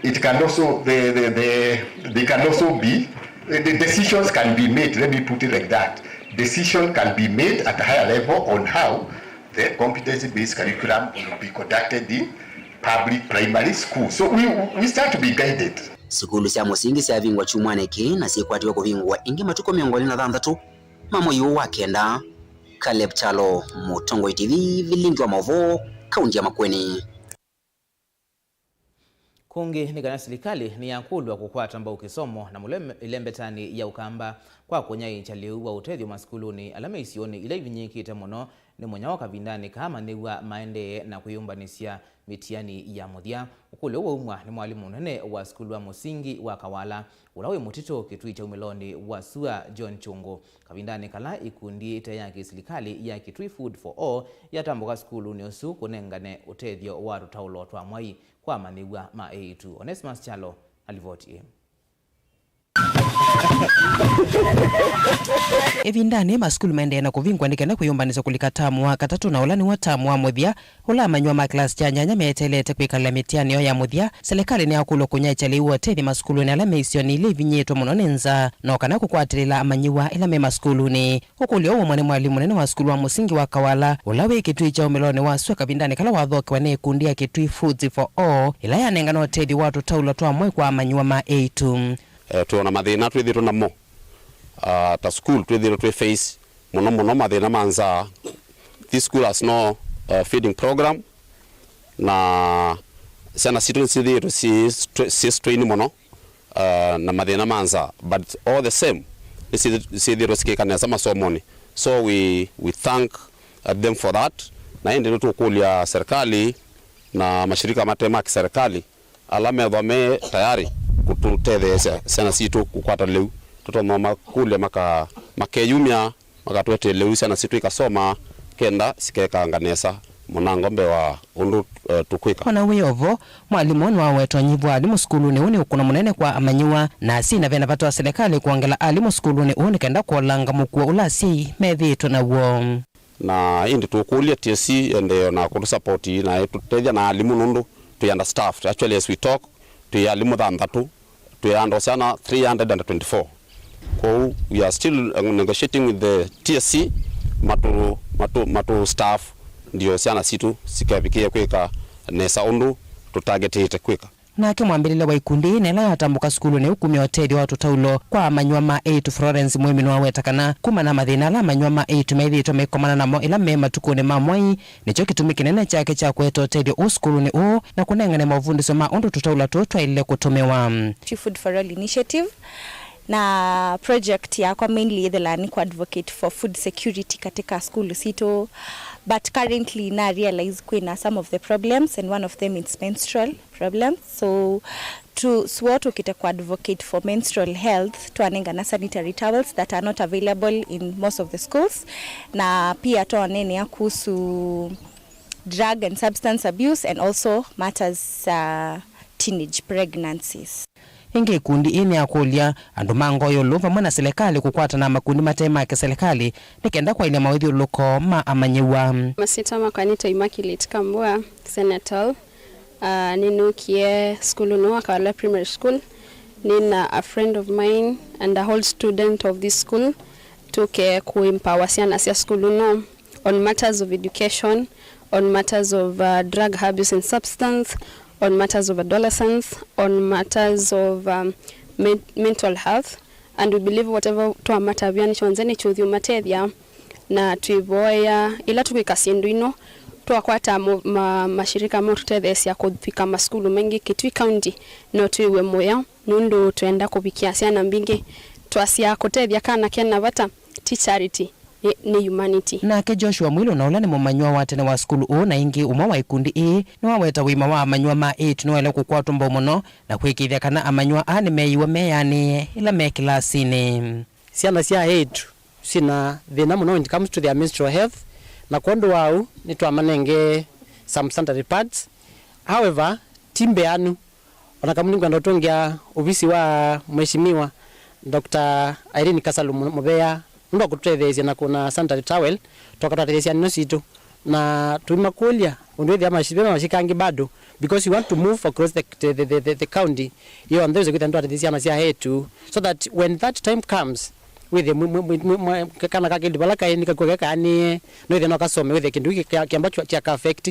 it can also, the, the, the, they can also be, the decisions can be made, let me put it like that. Decision can be made at a higher level on how the competency-based curriculum will be conducted in public primary school. So we, we start to be guided. Sukulu sya mũsingi syavingwa kyumwanĩ kĩĩ na syĩkwatiwe kũvingũwa ĩngĩ matukũ mĩongo ĩlĩ na thanthatũ ma mwei ũũ wa kenda. Caleb Kyalo, Mũtongoi T V, vilingi wa maũvoo, kaunti ya Makueni. Kũngĩ nĩ kana silikalĩ nĩyakũlw'a kũkwata mbau kĩsomo na mũleme ĩlembetanĩ ya Ũkamba kwa kũnyaĩĩkya lĩu wa ũtethyo masukulunĩ ala me isionĩ ila ivinyĩĩkĩte mũno nĩ mũnyao kavindanĩ kaa amanyĩw'a maendee na kwĩyũmbanĩsya mĩtiani ya mũthya. Ũkũlyo ũũ waumw'a nĩ mwalimũ mũnene wa sukulu wa mũsingi wa Kawala, ũla wĩ Mũtitũ, Kĩtui kyaumĩlonĩ wa sua, John Chungu, kavindanĩ kala ikundi ĩte ya kĩsilikalĩ ya Kitui Food for All yatambũka sukulunĩ ũsu kũnengane ũtethyo wa tũtaũlo twa mwai kwa amanyĩw'a ma eĩtu. Onesmus Kyalo na livoti ĩĩ. Ĩvindanĩ, masukulu maendee na kũvingwa nĩ kenda kwĩyũmbanĩsya kũlika tamu wa katatũ, na ũla nĩw'o tamu wa mũthya, ũla amanyĩw'a ma kilasi kya nyanya meteelete kwĩkalĩla mĩtiani yoo ya mũthya. Silikalĩ nĩyakũlw'a kũnyaĩĩkya lĩu wa ũtethyo masukulunĩ ala me isionĩ ila ivinyĩĩtwe mũno nĩ nzaa, no kana kũkwatĩlĩla amanyĩw'a ĩla me masukulunĩ. Ũkũlyo ũũ waumw'a nĩ mwalimũ mũnene wa sukulu wa mũsingi wa Kawala, ũla wĩ Kĩtui kyaumĩlonĩ wa sua, kavindanĩ kala wathokewa nĩ ĩkundi ya Kitui Foods for All, ĩla yanengana ũtethyo wa tũtaũlo twa mwai kwa amanyĩw'a ma eĩtu. Eh, twĩona mathĩna twĩthĩĩtwe namo, ah, ta sukulu twĩthĩĩtwe twĩ face mũno mũno mathĩna ma nzaa. This school has no, uh, feeding program, na syana sitũ nĩsyĩthĩĩtwe syĩ stra-, syĩ strain mũno, uh, na mathĩna ma nzaa, but all the same nĩsyĩthĩĩtwe sikĩka nesa masomonĩ. So we, we thank, uh, them for that, na ĩndĩ nĩtũkũlya serikali na mashirika mate ma kiserikali ala methwa me tayari kũtũtetheesya syana sitũ kũkwata lĩu. Tũtonya makũlya maka-, makeyumya, makatũetee lĩu syana sitũ ikasoma, kenda sikekanga nesa mũnango mbee wa ũndũ, eh, tũkwĩka. O na wĩ o vo, mwalimũ nĩwaweta ũnyivu wa alimũ sukulunĩ ũũ nĩ ũkũno mũnene kwa amanyĩw'a, na asyai na ve na vata wa silikalĩ kwongela alimũ sukulunĩ ũũ nĩ kenda kũolanga mũkuo ũla asyai methĩĩtwe naw'o. Na ĩndĩ tũkũlya T S C ĩendee o na kũtũsapoti na ĩtũtethya na alimũ, nũndũ twĩ understaffed. Actually, as we talk, twĩ alimũ thanthatũ, twĩ andũ syana three hundred and twenty-four. Kwoou, we are still, uh, negotiating with the T S C, matũ, matũ, matũ staff, ndio syana sitũ sikevikĩe kwĩka nesa ũndũ tũtargetĩte kwĩka. Nake mwambĩlĩlya wa ikundi ĩĩ na ĩla yatambũka sukulunĩ ũũ kumya ũtethyo wa tũtaũlo kwa amanyĩw'a ma eĩtu, Florence Mũĩmi, nĩwaweta kana kumana na mathĩna ala amanyĩw'a ma eĩtu methĩĩtwe maikomana namo ĩla me matukũnĩ ma mwai, nĩkyo kĩtumi kĩnene kyake kya kũete ũtethyo ũũ sukulunĩ ũũ na kũnengane maũvundĩsyo ma ũndũ tũtaũlo tũũ twaĩlĩle kũtũmĩwa. Food for All Initiative, na project yakwa mainly ĩthĩlaa nĩ kũ advocate for food security katika school sitũ, but currently na realize kwĩna some of the problems, and one of them is menstrual problems. So tu, suo tũkĩte kũ advocate for menstrual health, twanengana sanitary towels that are not available in most of the schools, na pia twanenea kuhusu drug and substance abuse and also matters, uh, teenage pregnancies. Ĩngĩ ĩkundi ĩĩ nĩyakũlya andũ ma ngoo ĩũlũ vamwe na silikalĩ kũkwatana na makundi mate ma kĩsilikalĩ nĩ kenda kwaĩlya mawĩthyũlũlũko ma amanyĩw'a. Masyĩtwa makwa nĩtwa Immaculate Kambua Senator. Ah, nĩnũkie sukulu nũũ wa Kawala Primary School. Nĩna a friend of mine and a whole student of this school. Tũke kũ empower syana sya sukulu nũũ on matters of education, on matters of, uh, drug abuse and substance, on matters of adolescence, on matters of, um, men- mental health. And we believe whatever twamatavya nĩ kyonthe nĩkyũthiũmatethya, na twĩvoya ĩla tũkwĩka syĩndũ ino, twakwata mo- ma- mashirika motũtetheesya kũvika masukulu maingĩ Kitui County, no twĩw'e mũyo, nũndũ twenda kũvikĩa syana mbingĩ. Twasya kũtethya kana kena vata ti charity, nĩ, nĩ humanity. Nake Joshua Mwilu, na ũla nĩ mũmanyĩw'a wa tene wa sukulu ũũ na ĩngĩ ũmwe wa ikundi ĩĩ, nĩwaweta ũima wa amanyĩw'a ma ĩĩtu nĩwaĩle kũkwatwa mbau mũno na kwĩkĩĩthya kana amanyĩw'a aa nĩmeeiwe meanĩe ĩla me kĩlasinĩ. Syana sya ĩĩtu syĩna thĩna mũno when it comes to their menstrual health, na kwondũ wa ũu nĩtwamanenge some sanitary pads. However, ti mbeanu. Ona kamwe nĩngwenda ũtũngĩa ovisi wa Mheshimiwa Doctor Irene Kasalu Mu- Muthea nũndũ wa kũtũtetheesya na kũna sanitary towel, tũkatwatetheesya nĩno sitũ. Na tũimakũlya ũndũ ĩthĩa mashi- ve mashika angĩ bado, because we want to move across the, the, the, the, the county yonthe, wĩse kwĩthĩa nĩtwatetheesya syana sya etu, so that when that time comes, wĩthĩe mwi- mwi- mwi- mwi- mwi- kana ka kĩndũ vala kaĩ nĩkakw'a kekaanĩe, no wĩthĩe no kasome, wĩthĩe kĩndũ kĩĩ kĩa- kĩamba kya- kya ka affect.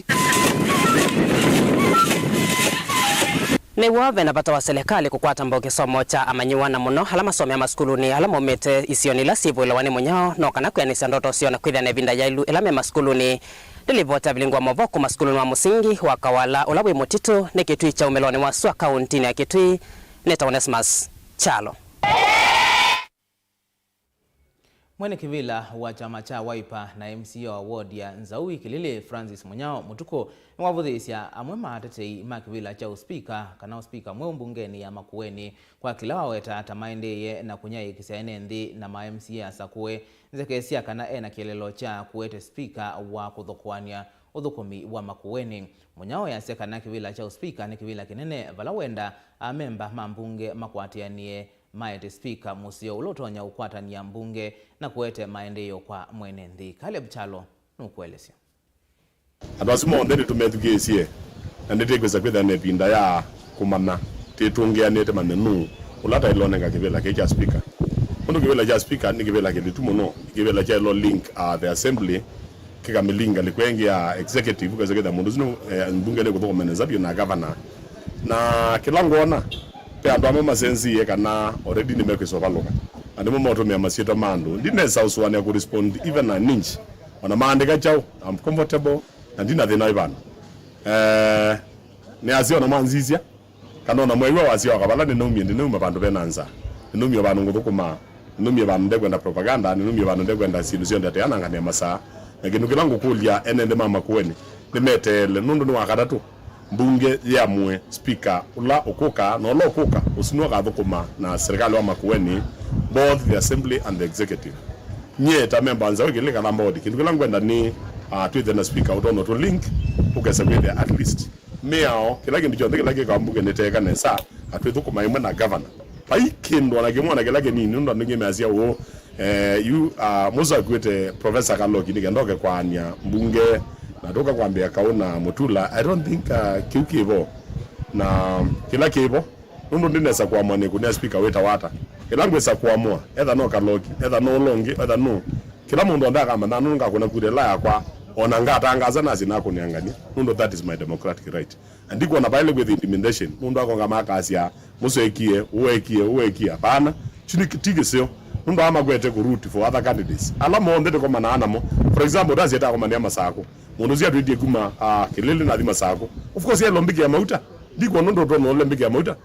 Nĩw'o ve na vata wa silikalĩ kũkwata mbau kĩsomo kya amanyĩw'a, na mũno ala masomea masukulunĩ ala maumĩte isionĩ ila syĩvũĩlawa nĩ mũnyao, no kana kwĩanĩsya ndoto syoo na kwĩthĩa na ĩvinda yaĩlu ĩla me masukulunĩ. Ndilivoti ya vilingwa movoo kuma sukulunĩ wa mũsingi wa Kawala ũla wĩ Mũtitũ nĩ Kitui kya umĩlonĩ wa sua kauntinĩ ya Kitui, nĩtawa Onesmus Kyalo. Mwene kĩvĩla wa kyama kya Wiper na M C A wa ward ya Nzaui Kĩlĩlĩ, Francis Mũnyao Mũtukũ, nĩwavũthĩĩsya amwe ma atetei ma kĩvĩla kya ũspika kana ũspika mweũ mbungenĩ ya Makueni kwa kĩla waweta ta maendeeye na kũnyaĩĩkĩsya ene nthĩ na ma M C A asakũe nzeke sya kana e na kĩeleelo kya kũete spika wa kũthokoany'a ũthũkũmi wa Makueni. Mũnyao easya kana kĩvĩla kya ũspika nĩ kĩvĩla kĩnene vala wenda amemba ma mbunge makwatĩanĩe maete spika mũseo ũla ũtonya ũkwatany'a mbunge na kũete maendeeo kwa mwene nthĩ. Caleb Kyalo nũkũelesya. Andũ asu monthe nĩtũmethukĩĩsye, na nĩtĩkwĩsa kwĩthĩa na ĩvinda ya kũmanya twĩtũngĩanĩte manye nũũ ũla ataĩle ũnenga kĩvĩla kĩĩ kya spika. Nũndũ kĩvĩla kya spika nĩ kĩvĩla kĩthĩtu mũno, nĩ kĩvĩla kyaĩle link, uh, the assembly, kĩkamĩlinga ngalĩko ĩngĩ ya executive, ũkesa kwĩthĩa mũndũ ũsu nĩ, eh, mbunge nĩkũthũkũma nesa vyũ na gavana. Na kĩla ngwona, ve andũ amwe masenzie kana already nĩmekwĩsa ũvalũka, na nĩmo maũtũmĩa masyĩtwa ma andũ. Ndinesa ũsũanĩa kũ respond even an inch, ona maandĩka kyaũ, I'm comfortable, na ndina thĩna wĩ vandũ. Eh, nĩasya ona mwanzisya, kana ona mwew'a wasya waka vala nĩnaumie, ndinauma vandũ vena nza, nĩnaumie vandũ ngũthũkũmaa, nĩnaumie vandũ ndekwenda propaganda, nĩnaumie vandũ ndekwenda syĩndũ syonthe ateananganĩa masaa. Na kĩndũ kĩla ngũkũlya ene nthĩ ma Makueni nĩmeteele, nũndũ nĩ wa katatũ mbunge yĩamũe spika ũla ũkũka, na ũla ũkũka ũsu nĩwe ũkathũkũma na serikali wa Makueni, both the assembly and the executive. Nyie ta memba wa Nzaũ Kĩlĩlĩ Kathamba Ward, kĩndũ kĩla ngwenda nĩ, ah, twĩthĩe na spika ũtonya tũ link, ũkesa kwĩthĩa at least mĩao, kĩla kĩndũ kyonthe kĩla kĩkawa mbunge nĩteeka nesa, atwĩthũkũma ĩmwe na gavana. Vai kĩndũ ona kĩmwe ona kĩla kĩnini, nũndũ andũ aingĩ measya ũũ, eh, yu, ah, mũsu akuĩte Professor Kaloki nĩ kenda oke kwaany'a mbunge, na tũka kwambĩa kaũ na Mũtula. I don't think, ah, kĩu kĩvo. Na kĩla kĩvo, nũndũ ndinesa kũamũa nĩkũnĩa spika wĩtawa ata. Ĩla ngwĩsa kũamũa, etha no Kaloki, etha no ũla ũngĩ, etha no, kĩla mũndũ onthe akamanya nũndũ ngakũna kura ĩla yakwa, ona ngatangaza nasye nakũnengany'a, nũndũ that is my democratic right. Na ndikwona vaĩle kwĩthĩa intimidation, mũndũ akonga makasya, mũsu ekie, ũũ ekie, ũũ ekie, hapana. Kyu nĩ ti kĩseo, nũndũ aa makwete kũ root for other candidates. Ala monthe tũkomanaa namo. For example, ndasya takomanĩa Masakũ. Mũndũ ũsu atwĩtie kuma, ah, Kĩlĩlĩ nathi Masakũ. Of course, e lombikĩa mauta. Ndikwona ũndũ ũtonya ũlembikĩa mauta.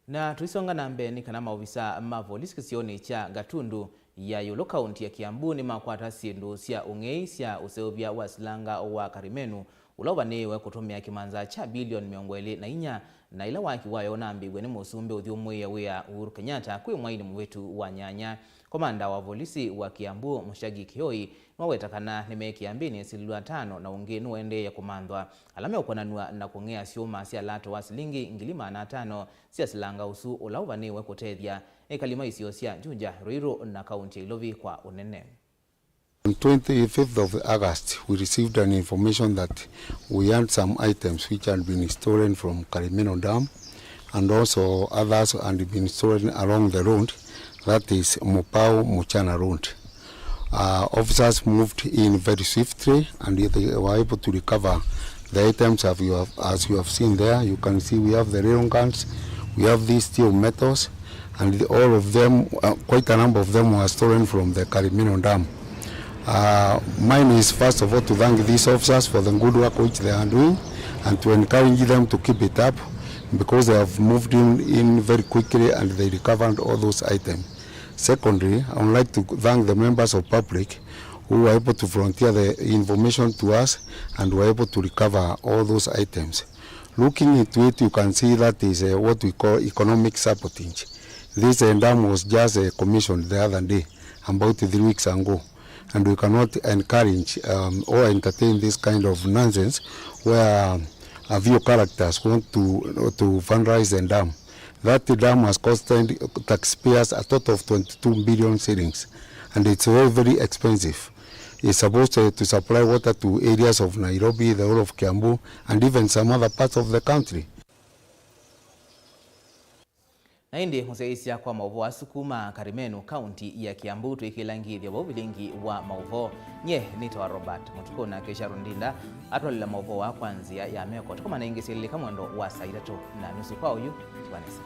Na tũisonga na mbee, nĩ kana maovisaa ma volisi kĩsionĩ kya Gatundu ya ĩũlũ kaunti ya Kiambu nĩmakwata syĩndũ sya ũng'ei sya ũseũvya wa silanga wa Karimenu, ũla ũvanĩĩwe kũtũmĩa kĩmanza kya bilioni mĩongo ĩlĩ na inya, na ĩla waki wayo ũnambĩĩw'e nĩ mũsumbĩ ũthyũmũĩe wĩa Uhuru Kenyatta kwĩ mwainĩ mũvĩtu wa nyanya. Komanda wa volisi wa Kiambu, Mushagi Kioi, nĩwaweta kana nĩ me kĩambĩnĩ sililũ atano na ũngĩ nĩũendeea kũmanthwa, ala meũkonanw'a na kũng'ea syũma sya lato wa silingi ngili maana atano sya silanga ũsu ũla ũvanĩĩwe kũtethya ekali ma isio sya Juja, Ruiru na kaunti ya Ilovi kwa ũnene. On twenty-fifth of August, we received an information that we had some items which had been stolen from Karimeno Dam, and also others had been stolen along the road, that is Mopao Muchana Road. Uh, officers moved in very swiftly, and they were able to recover the items as you have, as you have seen there. You can see we have the rail guns, we have these steel metals, and the, all of them, uh, quite a number of them were stolen from the Karimeno Dam. Uh, mine is first of all to thank these officers for the good work which they are doing and to encourage them to keep it up, because they have moved in, in very quickly and they recovered all those items. Secondly, I would like to thank the members of public who were able to volunteer the information to us and were able to recover all those items. Looking into it, you can see that is, uh, what we call economic sabotage. This, uh, dam was just, uh, commissioned the other day, about three weeks ago, and we cannot encourage, um, or entertain this kind of nonsense where a few characters want to, to vandalize the dam. That dam has costed taxpayers a total of twenty-two billion shillings, and it's very, very expensive. It's supposed to, to supply water to areas of Nairobi, the whole of Kiambu, and even some other parts of the country. Na ĩndĩ mũsyaĩĩsya kwa maũvoo asu kuma Karimeno, kaunti ya Kiambu, twĩkĩla ngĩthyo vau vilingi wa maũvoo. Nye nĩtawa Robert Mũtukũ, nake Sharon Ndinda atwalĩla maũvoo aa kwa nzĩa ya meko. Tũkomana ĩngĩ syĩlĩka mwendo wa saa itatũ na nusu. Kwa oyu, tũkanesa.